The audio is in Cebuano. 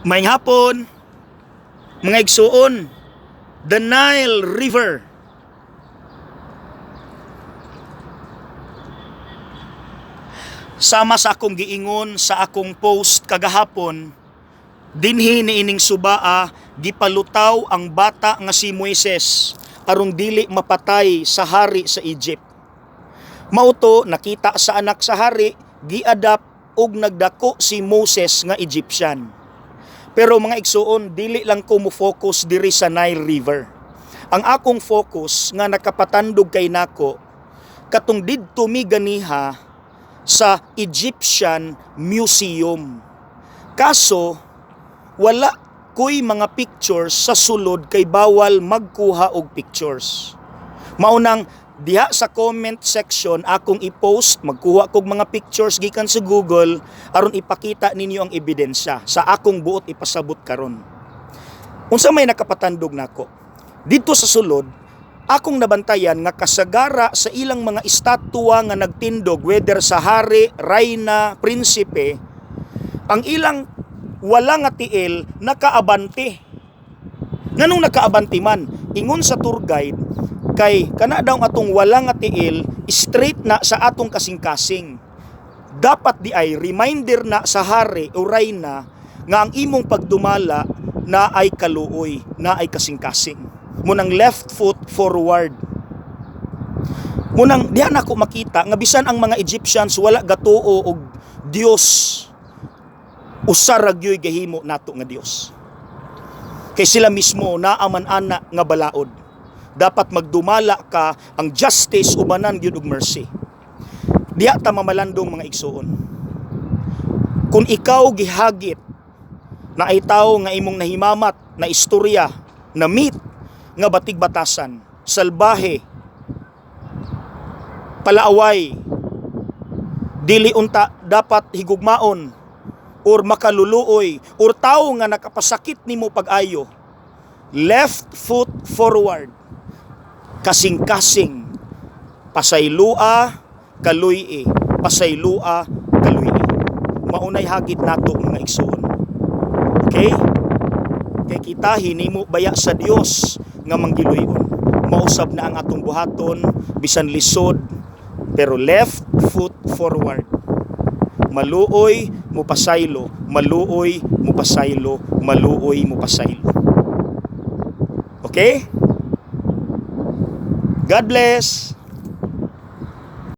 Maayong hapon, mga igsuon, the Nile River. Sama sa akong giingon sa akong post kagahapon, dinhi niining subaa gipalutaw ang bata nga si Moises aron dili mapatay sa hari sa Egypt. Mauto nakita sa anak sa hari, giadapt og nagdako si Moses nga Egyptian. Pero mga igsuon, dili lang ko mo focus diri sa Nile River. Ang akong focus nga nakapatandog kay nako katong didto mi ganiha sa Egyptian Museum. Kaso wala ko'y mga pictures sa sulod kay bawal magkuha og pictures. Maunang diha sa comment section akong i-post, magkuha kog mga pictures gikan sa Google aron ipakita ninyo ang ebidensya sa akong buot ipasabot karon. Unsa may nakapatandog nako? Didto sa sulod, akong nabantayan nga kasagara sa ilang mga estatwa nga nagtindog, whether sa hari, rayna, prinsipe, ang ilang wala nga tiil nakaabante. Nganong nakaabante man? Ingon sa tour guide, kay kana daw atong wala nga tiil straight na sa atong kasing-kasing. Dapat di ay reminder na sa hari o rayna nga ang imong pagdumala na ay kaluoy, na ay kasing-kasing. Munang left foot forward. Munang diha nako makita nga bisan ang mga Egyptians wala gatuo og Dios, usa ra gyoy gahimo nato nga Dios. Kay sila mismo naaman ana nga balaod. Dapat magdumala ka ang justice ubanan gyud og mercy. Diha ta mamalandong, mga igsuon. Kung ikaw gihagit na ay tawo nga imong nahimamat na istorya, na meet nga batig batasan, salbahe, palaaway, dili unta dapat higugmaon or makaluluoy or tawo nga nakapasakit nimo pag-ayo, left foot forward, kasing-kasing, pasaylua, kaluy-i, pasaylua, kaluy-i. Maunay hagit nato, mga igsuon. Okay? Kay kita hinimo baya sa Dios nga manggiluyon. Mausab na ang atong buhaton bisan lisod, pero left foot forward. Maluoy mo pasaylo, maluoy mo pasaylo, maluoy mo pasaylo. Okay? God bless.